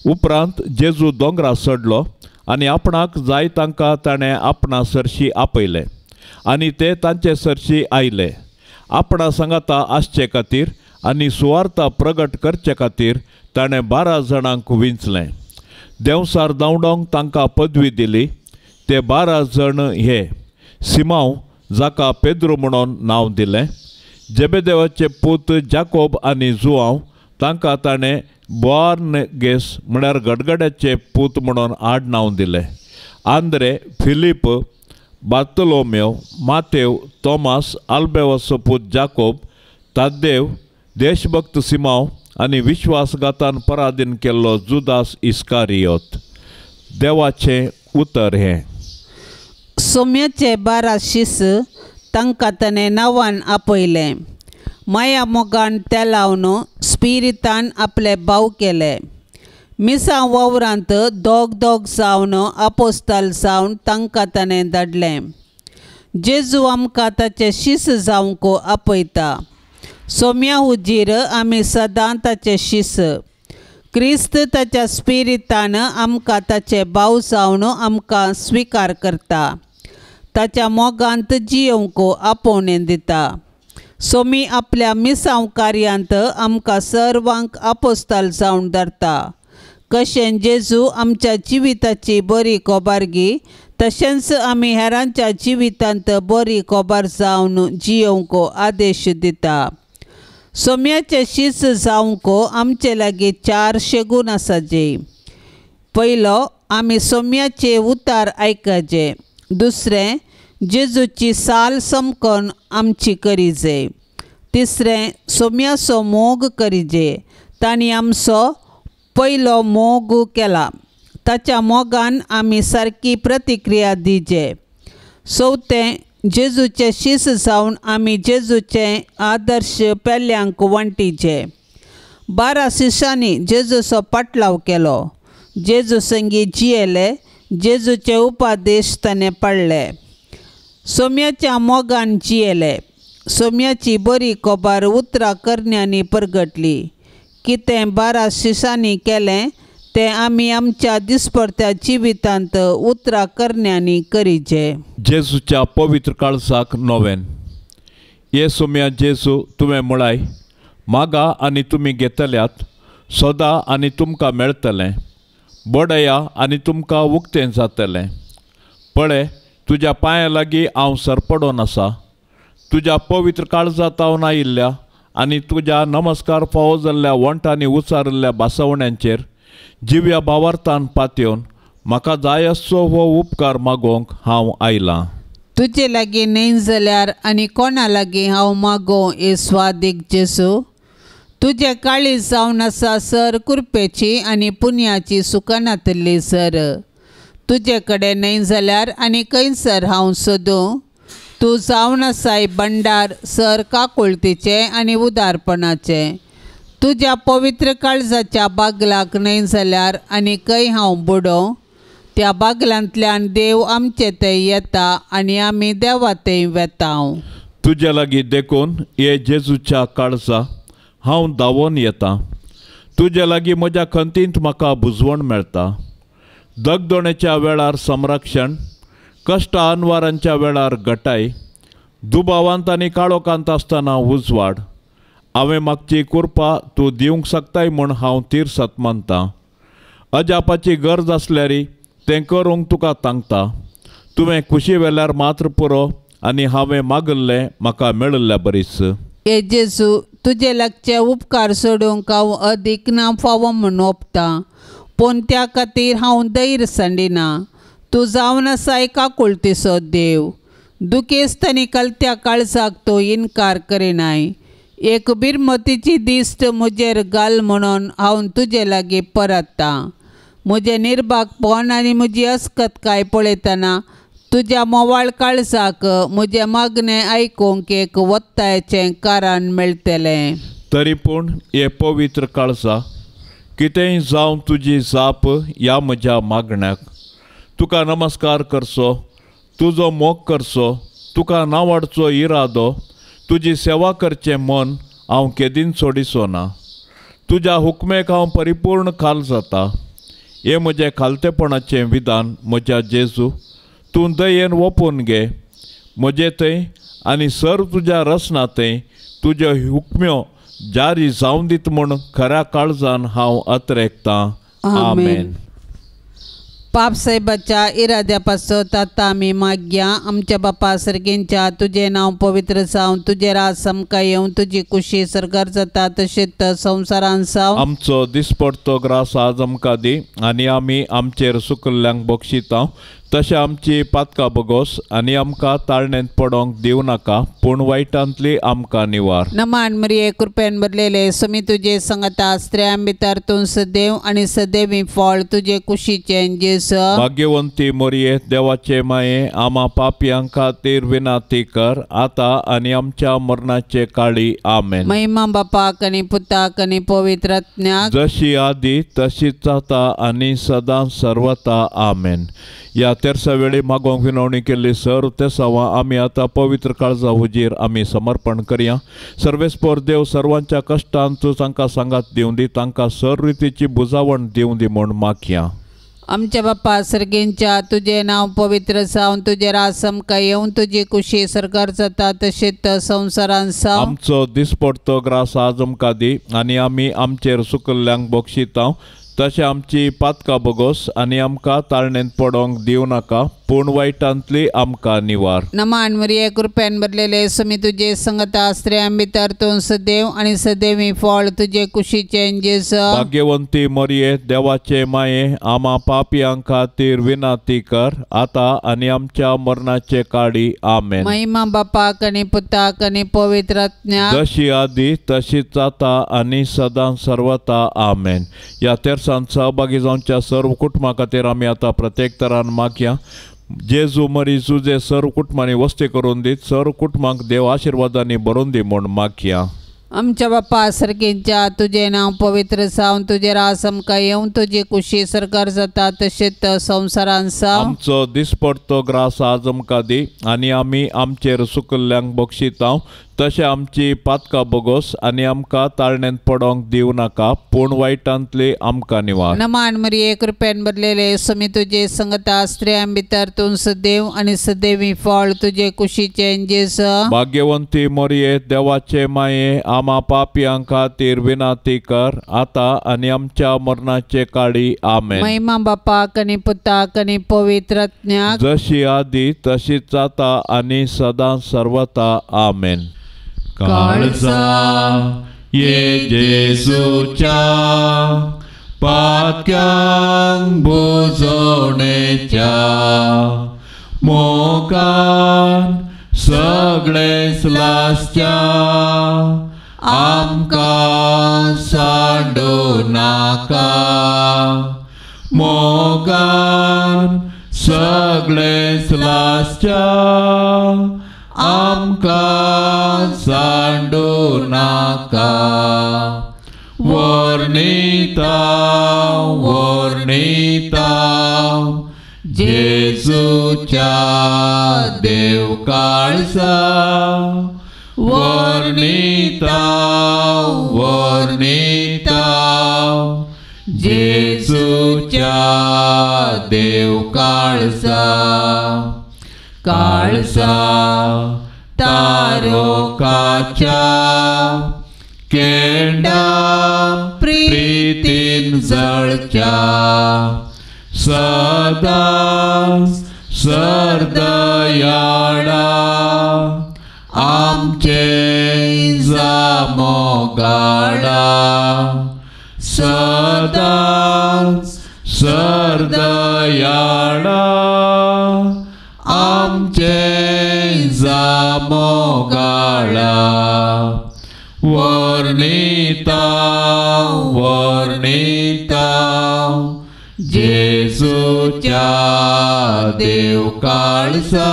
उपरांत जेजू दोंगरा चडलो आनी आपणाक जाय तांकां ताणें आपणा सरशी आपयले आनी ते तांचे सरशी आयले. आपणा सांगाता आसचे खातीर आनी सुवार्ता प्रगट करचे खातीर ताणें 12 जाणांक विंचलें. देंवसार धांवडोंक तांकां पदवी दिली. ते 12 जण हे: सिमांव जाका पेद्रू म्हणून नांव दिलें, जेबेदेवाचे पूत जाकोब आनी जुआंव, तांकां ताणें बोआर्नेगेस म्हळ्यार गडगड्याचे पूत म्हणून आड नांव दिलें, आंद्रे, फिलीप, बार्तलोमेव, मातेव, तोमास, आल्बेवाचो पूत जाकोब, ताद्देव, देशभक्त सिमांव आनी विश्वासघातान पराधीन केल्लो जुदास इस्कारियोत. देवाचें उतर हें. सोम्याचे 12 शीस तांकां ताणें नांवान आपयलें. माया मोगान त्या लावन स्पिरितान आपले भाव केले. मिसां वावरांत दोग दोग जावन आपोस्ताल जावन तांकां ताणें धाडलें. जेजू आमकां ताचे शीस जावंक आपयता. सोम्या हुजीर आमी सदां ताचे शीस. क्रिस्त ताच्या स्पिरितान आमकां ताचे भाव जावन आमकां स्विकार करता. ताच्या मोगांत जियोवंक आपोवणें दिता. सोमी आपल्या मिसांव कार्यांत आमकां सर्वांक आपोस्ताल जावन धरता. कशें जेजू आमच्या जिविताची बरी कोबारगी तशेंच आमी हेरांच्या जिवितांत बरी कोबार जावन जियोवंक आदेश दिता. सोम्याचे शीस जावंक आमचे लागीं 4 शेगून आसाचे. पयलो, आमी सोम्याचे उतार आयकचे. दुसरें, जेजूची साल समकोन आमची करिजे. तिसरें, सोम्याचो मोग करिजे. तांणी आमचो पयलो मोग केला, ताच्या मोगान आमी सारकी प्रतिक्रिया दिजे. चवथें, जेजूचे शीस जावन आमी जेजूचे आदर्श पेल्यांक वांटिचे. 12 शिसांनी जेजूचो पाटलाव केलो. जेजू संगी जियेले, जेजूचे उपादेश ताणें पाळ्ळे. सोम्याच्या मोगान जियेले. सोम्याची बरी कोबार उतरां करण्यांनी परगटली. कितें 12 शिसांनी केलें तें आमी आमच्या दिसपडत्या जिवितांत उतरां करण्यांनी करिचे. जेजूच्या पवित्र काळजाक नोवेन. ये सोम्या जेजू, तुवें म्हळाय, मागा आनी तुमी घेतल्यात, सोदा आनी तुमकां मेळटलें, बडया आनी तुमकां उक्तें जातलें. पळय, तुज्या पांयां लागीं हांव सरपडोन आसा. तुज्या पवित्र काळजा तावन आयिल्ल्या आनी तुज्या नमस्कार फावो जाल्ल्या वंठांनी उचारिल्ल्या बासवण्यांचेर जिव्या भावार्थान पातयेवन म्हाका जाय आसचो हो उपकार मागोवंक हांव आयलां. तुजे लागीं न्हय जाल्यार आनी कोणा लागीं हांव मागों हे स्वादीक जेजू? तुजें काळीज जावन आसा सर कृपेची आनी पुण्याची सुकनातली सर. तुजे कडेन न्हय जाल्यार आनी खंयसर हांव सोदूं? तूं जावन आसाय भंडार सर काकुळतीचें आनी उदारपणाचें. तुज्या पवित्र काळजाच्या बागलाक न्हय जाल्यार आनी खंय हांव बुडोवं? त्या बागलांतल्यान देव आमचे थंय येता आनी आमी देवा थंय वेता. तुज्या लागीं देखून हे जेजूच्या काळजा हांव धांवोन येता. तुज्या लागीं म्हज्या खंतींत म्हाका बुजवण मेळटा. दगदोणेच्या वेळार संरक्षण, कश्ट अनवारांच्या वेळार गटाय, दुबावांत आनी काळोखांत आसतना उजवाड. हांवें मागची कृपा तूं दिवंक शकताय म्हूण हांव तिरसत मानतां. अजापाची गरज आसल्यार तें करूंक तुका तांकता. तुवें खुशी वेल्यार मात्र पुरो आनी हांवें मागिल्लें म्हाका मेळिल्ल्या बरीच. हे जेजू, तुजे लागचे उपकार सोडूंक हांव अदीक ना फावो म्हूण ओपतां, पूण त्या खातीर हांव धैर्य सांडिना. तूं जावन आसाय काकुळतीचो देव. दुखेस्त आनी कलत्या काळजाक तूं इनकार करिनाय. एक बिरमतीची दिश्ट म्हजेर घाल म्हणून हांव तुजे लागीं परततां. म्हजें निर्भागपण आनी म्हजी अस्कतकाय पळयतना तुज्या मोवाळ काळजाक म्हजें मागणें आयकूंक एक वत्तायेचें कारण मेळटलें. तरी पूण हे पवित्र काळजा कितेंय जावं तुजी जाप ह्या म्हज्या मागण्याक. तुका नमस्कार करचो, तुजो मोग करचो, तुका नावाडचो इरादो, तुजी सेवा करचें मन हांव केदीन सोडिचो ना. तुज्या हुकमेक हांव परिपूर्ण खाल जाता. हें म्हजें खालतेपणाचें विधान म्हज्या जेजू, तूं दयेन ओपून घे. म्हजे थंय आनी सर्व तुज्या रसना थंय तुज्यो हुकम्यो जारी जावं दीत म्हूण खऱ्या काळजान हांव अत्रेकतां. आमेन. पाप साहेबाच्या इराद्या पासत आतां आमी मागया. आमच्या बापा सर्गींच्या तुजें नांव पवित्र जावं, तुजें राज आमकां येवं, तुजी कुशी सर्गार जाता तशेंच संवसारान जावं. आमचो दिसपडतो ग्रास आज आमकां दी आनी आमी आमचेर सुकल्ल्यांक बक्षिता तशें आमची पातकां बगोस आनी आमकां ताळणेंत पडोंक दिवं नाका, पूण वायटांतली आमकां निवार. नमान मरिये, कृपेन भरलेले, समी तुजे संगता, स्त्रियां भितर तूं सदैव आनी सदैवी फळ तुजे कुशीचें जेजू. भाग्यवंती मरिये, देवाचे माये, आमा पापयां खातीर विनाती कर आतां आनी आमच्या मरणाचे काळी. आमेन. महिमा बापाक आनी पुताक आनी पवित्र आत्म्याक, जशी आदी तशीच आतां आनी सदां सर्वता. आमेन. ह्या तेरसा वेळी मागोवंक विनवणी केल्ली सर तेसावां आमी आतां पवित्र काळजा हुजीर आमी समर्पण करया. सर्वेस्पोर देव सर्वांच्या कश्टांत तांकां सांगात दिवं दी, तांकां सर रितीची बुजावण दिवं दी म्हूण मागया. आमच्या बापा सर्गींच्या तुजें नांव पवित्र जावं, तुजें राज आमकां येवं, तुजी कुशी सर्गार जाता तशेंच संवसारान जावं. आमचो दिसपडतो ग्रास आज आमकां दी आनी आमी आमचेर सुकल्ल्यांक बक्षिता तशें आमची पातकां बगोस आनी आमकां ताळणेंत पडोंक दिवं नाका, पूण वायटांतली आमकां निवार. नमान मरिये, कृपेन भरलेले, समी तुजे संगता, स्त्रियां भितर तूं सदैव आनी सदैवी फळ तुजे कुशीचें जेजू. भाग्यवंती मरिये, देवाचे माये, आमा पापयां खातीर विनाती कर आतां आनी आमच्या मरणाचे काळी. आमेन. महिमा बापाक आनी पुताक आनी पवित्र आत्म्याक, जशी आदी तशीच आतां आनी सदां सर्वता. आमेन. ह्या तेरसान सहभागी जावच्या सर्व कुटुंबा खातीर आमी आतां प्रत्येक तरान मागया. जेजू मरी जुजे सर्व कुटुंबांनी वस्ती करून दीत, सर्व कुटुंबांक देव आशिर्वादांनी भरून दी म्हूण मागया. आमच्या बापा सर्गींच्या तुजें नांव पवित्र जावं, तुजें राज आमकां येवं, तुजी कुशी सर्गार जाता तशेंच संवसारान जावं. आमचो दिसपडतो ग्रास आज आमकां दी आनी आमी आमचेर सुकल्ल्यांक बक्षिता तशें आमची पातकां बगोस आनी आमकां ताळणेंत पडोंक दिवं नाका, पूण वायटांतली आमकां निवार. नमान मरिये, कृपेन भरलेले, समी तुजे संगता, स्त्रियां भितर तूं सदैव आनी सदैवी फळ तुजे कुशीचें जेजू. भाग्यवंती मरिये, देवाचे माये, आमा पापयां खातीर विनाती कर आतां आनी आमच्या मरणाचे काळी. आमेन. महिमा बापाक आनी पुताक आनी पवित्र आत्म्याक, जशी आदी तशीच आतां आनी सदां सर्वता. आमेन. काळजा ये जेजूच्या पातक्यांक बुजोवणेच्या मोगान सगळेच लासच्या आमकां सांडू नाका. मोगान सगळेच लासच्या आमकां सांडू नाका. वर्णिता वर्णिता जेजूच्या देव काळजा, वर्णिता वर्णिता जेजूच्या देव काळजा. काळजा तारोकाच्या केंडा प्रीतीन जळच्या सदां सरदयाळा आमचे जामोगाळा, सदां सरदयाळा आमचे जामोगाळा. वर्णिता वर्णिता जेजूच्या देव काळजा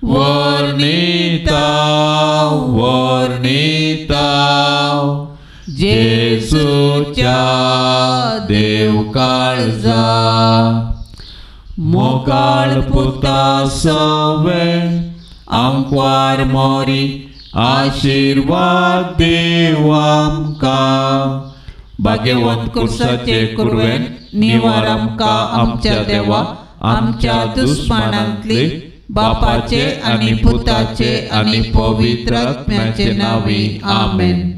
वर्णिता वर्णिता जेजूच्या देव काळजा मोगाळ पुता सवे आमक्वार मोरी आशीर्वाद देव आमकां भाग्यवंत कुर्साचे कुरवेन निवार आमकां आमच्या देवा आमच्या दुस्मानांतली बापाचे आनी पुताचे आनी पवित्र आत्म्याचे नांवी आमेन.